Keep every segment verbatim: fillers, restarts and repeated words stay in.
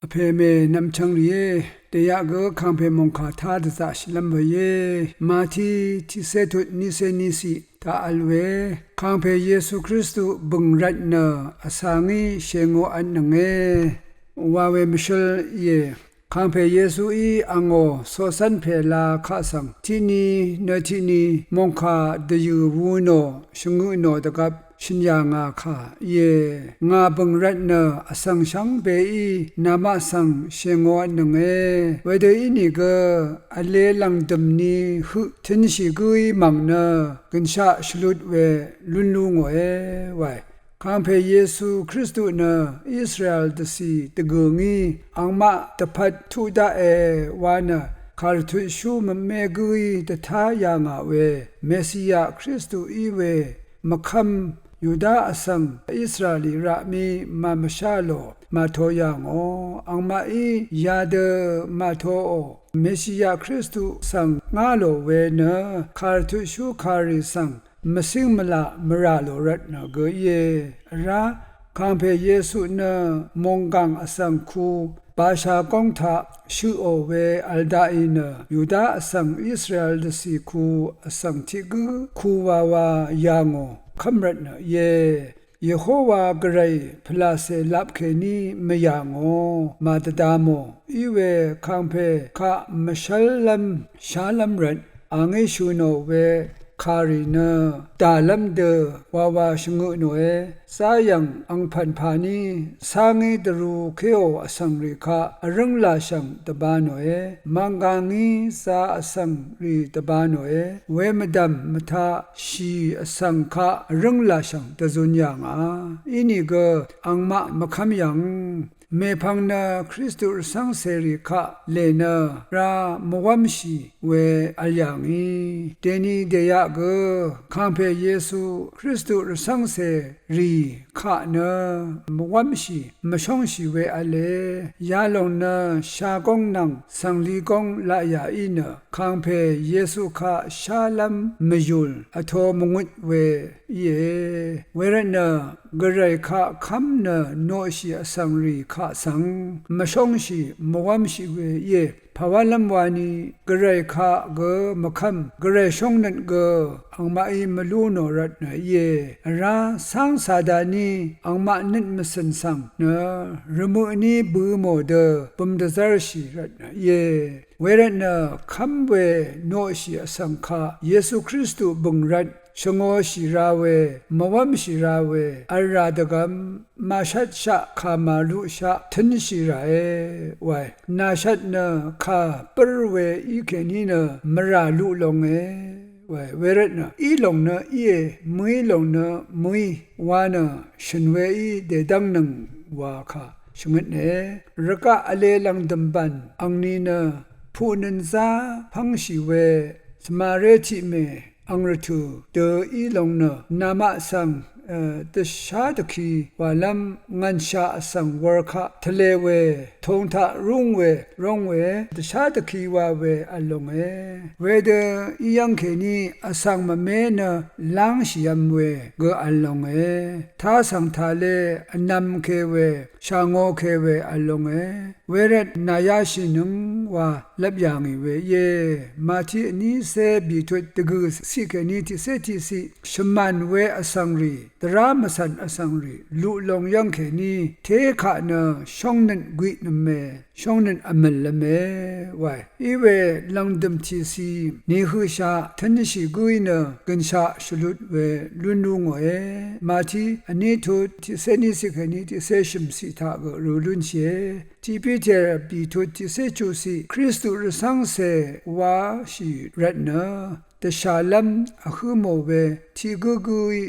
Vpè mè nvmchvng rìé, dèyaq gø kàngpè mòngkà tá dvzaqshìlv́m we íe. Mati tiqcé tut nícé níciq taq vl we, kàngpè Yesu Kristu bø̀ng rvt nø vsa ngí shèngotvtnønge wa we mvshǿl íe. Kàngpè Yesuí angò coqcv́n pèla kaq svng tiqni nø tiqni mòngkà dvyø̀ wu nò shvngøt nò dvgvp shø̀n yà ngà kà íe. Ngà bø̀ng rvt nø vsvng shvngbeí namaq svng shèngotvtnønge. Wedø ínìgø vle lv̀ngdø̀m ni høq tø̄nshì gǿí mv̀ng nø gø̀nshaq shvlut we lún lú ngòe wae. Kàngpè Yesu Kristu nø Israel dvcì dvgø̀ ngí angmaq dvpvt tuq daqe wa nø kàrvtutshú mvpmé gǿí dvtá yà ngà we Mesiya Kristu í we mvkv́m Yuda vsvng Israel í raq mí màmvshá lò màto yà ngò. Angmaqí yadø màtoò Mesiya Kristu svng ngá lò we nø kàrvtutshú kàrì svng mvcíng mvlaq mvrà lò rvtnø gø íe. Vrá kàngpè Yesu nø mònggàng vsvng ku basha góng taq shøqò we vl daqì nø Yuda vsvng Israel dvcì ku vsvng tiq gǿ ku wawa yà ngò kv́m rvtnø íe. Yehowa Gvray pvlàcè lap kèní mvyà ngò màdvda mò. Í we kàngpè kaq mvshv́llv́m shálv́m rvt a ngí shø̀ nò we kàrì nø dàlv́m dø wawa shvngøt nòe. Záyv̀ng angpv̀n pàní cá ngí dvrū kéò vsvng rì kaq vrǿng làshv̀ng dvba nòe. Mv̀nggà ngí zā vsvng rì dvba nòe. Wemvdv̀m mvtaq shì vsvng kaq vrǿng làshv̀ng dvzun yà ngà. Ínìgø angmaq mvkv́m yv̀ng mèpvng nø Kristu rvcv́ngcèrì kaq lè nø ra mvwv́mshì we vl yà ngì. Dèni dèyaq gø kàngpè Yesu Kristu rvcv́ngcèrì kaq nø mvwv́mshì mvshóngshì we v̄le. Yalòng nø shagóng nvng cv̀ngli góng laqyà í nø kàngpè Yesu kaq shálv́m mvyùl vto mvngøt we íe. Wervtnø Gvray kaq kv́m nø noqshì vsvng rì kaq svng mvshóngshì mvwv́mshì we íe. Pàwálv́m wani Gvray kaq gø mvkv́m Gvray shóngnøt gø angmaqí mvlú nò rvtnø íe. Vrá cáng Sataní angmaq nøt mvcø̀n svng nø rvmøtní bø mò dø bø̀m dvzv́rshì rvtnø íe. Wervtnø kv́m we noqshì vsvng kaq Yesu Kristu bø̀ng rvt shvngōshì ra we, mvwv́mshì ra we vl rà dvgvm màshvtshaq kà màluqshaq tø̄nshì ràe wae. Nàshvt nø kà bǿr we í kèní nø mvrà luq longe wae. Wervtnø í lòng nø íe, mø̀í lòng nø mø̀í wa nø shø̀n weí dèdv́ngnøng wa kà shvngøtne. Rvgaq vle lv̀ngdø̀m bv̀n angni nø puqnøn zá pv́ngshì we svmaré tiqmè ang rvtø̀ dø í lòng nø namaq svng dvshá dvki wàlv́m ngv̀nshaq vsvng wur kaq tvle we tūng taq rúng we róng we dvshá dvki wa we vl longe. Wedø í yv́ng kèní vsvng mvmé nø lángshìvm we gø vl longe. Tasv̀ng tale vnvm ke we shàngō ke we vl longe. Wervt nàyáshìnøng wa lvp yà ngì we íe. Màti vnícé bìtut dvgø̀ ciq kèní tiqcé tiqciq shvmàn we vsvng rì dvrá mvcv̀n vsvng rì luq long yv́ng kèní tékaq nø shóngnøt gwiqnøme shóngnøt vmø̀lvme wae. Í we lv̀ngdø̀m tìci nihøqshaq tø̄nshì gǿí nø gø̀nshaq shvlut we lún lú ngòe. Màti vní tut tiqcé níciq kèní tiqcé shø̀mciq taq gø rø lúnshìe. Tiq Piter bìtut tiqcé chuqciq Kristu rvcv́ngcè wáshì rvtnø dvshàlv́m vhǿ mò we tiq gǿgǿí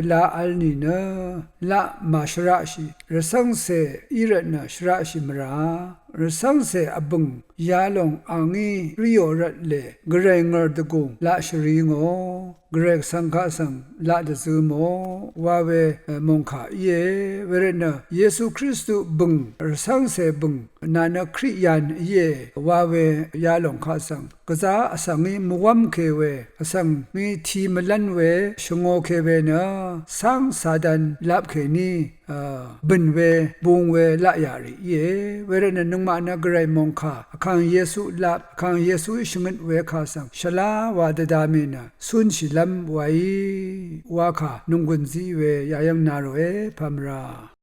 la vl nìnø laq màshvraqshì rvcv́ngcè í rvtnø shvraqshì mvrà. Rvcv́ngcè vbø̀ng yalòng a ngí ríò rvt lè Gvray ngø̀r dvgùng laq shvri ngò. Gvray svng kaq svng laq dvzø mò wa we mòngkà íe. Wervtnø Yesu Kristu bø̀ng rvcv́ngcè bø̀ng nà nø Kriqyan íe wa we yalòng kaq svng gvzá vsvng í mvwv́m ke we vsvng í ti mvlv́n we shvngō ke we nø cáng Satan lap kèní bø̀n we bung we laq yà rì íe. Wervtnø nøngmaq nø gvray mòngkà Vkàng Yesu lap, Vkàng Yesuí shvngøt we kà svng shvlá wa dvda mì nø cúnshìlv́m waí wa kà nònggùn zí we yayv́ng na ròe pàmvrà.